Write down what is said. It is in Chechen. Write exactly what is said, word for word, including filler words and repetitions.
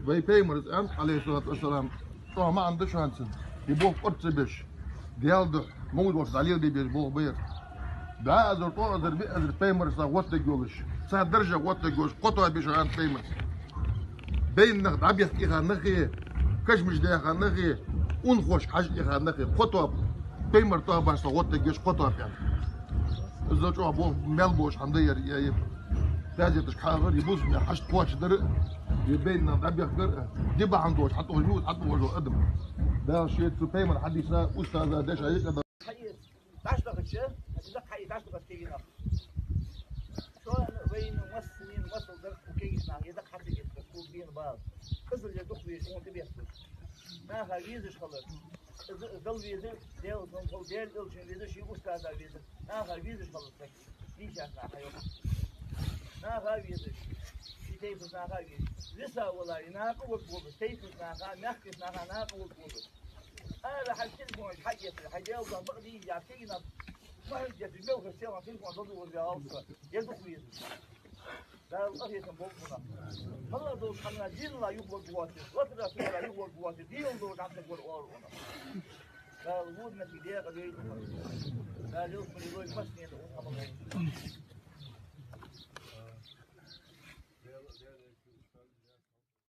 Вай пайхамара аьннад, Ӏалайхи ссалату вассалам, чӀоагӀа маӀан да шоана цун. И болх кӀорта ца беш, Даьла духьа, мовлид волча дӀалелабе беза болх ба ер. ДӀа эзар, тӀо эзар, виъ эзар пайхамарашта гӀоттаргйолаш, цар даржа гӀоттаргйолаш, кхо тоаба я шоана, аьннад пайхамара. Байна нах дӀабехка тӀехьа нахи, кашамаш даьха нахи, унахошка хьажа тӀехьа нахи, кхо тоаба, пайхамара тоабашца гӀоттаргйолаш кхо тоаба я. Из чӀоагӀа бо-, маьл болаш хӀама да ер, е, е. Газеташка хьагӀар, е бусалба наьха хьашт кхоачашдар, е байна нах дӀабехкар, ди бахьан долаш хьатӀавоагӀаш, муьтӀахь хьатӀавоагӀаш адам. Дала шийца цу пайхамара хьадиса, устаза, деша, йиӀиг адам. Хьаэца дӀачудахача, хьаэца дӀачудахача кагий нах. Шоана, вайна, массанена масал дар укх кагийча наха, е дакъа хьа ца геттара, цул бена бала. Къизал е дукха везаш, хьона тӀабехкаб. Наха везаш хилар. Из, из Далла везар, Даьла, Даьла Элчанна везар, ший устаза везар. Наха везаш хилар саг. Дийшача наха йоах. Наха везаш. Ший тайпан наха везаш. Виса валаре, накъаваргволаш, тайпан наха, мехкарий наха накъаваргволаш. Ара хьай телефон хьаэца, хьай Даьла духьа бакъ дийша, кагий нах, махьал деш, мелхаш селхан телефон дӀадувгӀаш ве алца, е дукха везаш. Дала къахетам болба хьона. ХӀалла долча хӀаманна динах юхаваргвоацаш, латара сатара юхаваргвоацаш, динах долча хӀаманна вар оалар хьона. Дала вуд меттиг декъа дойла хьона. Дала ялсмале лойла массанена укх хӀаман.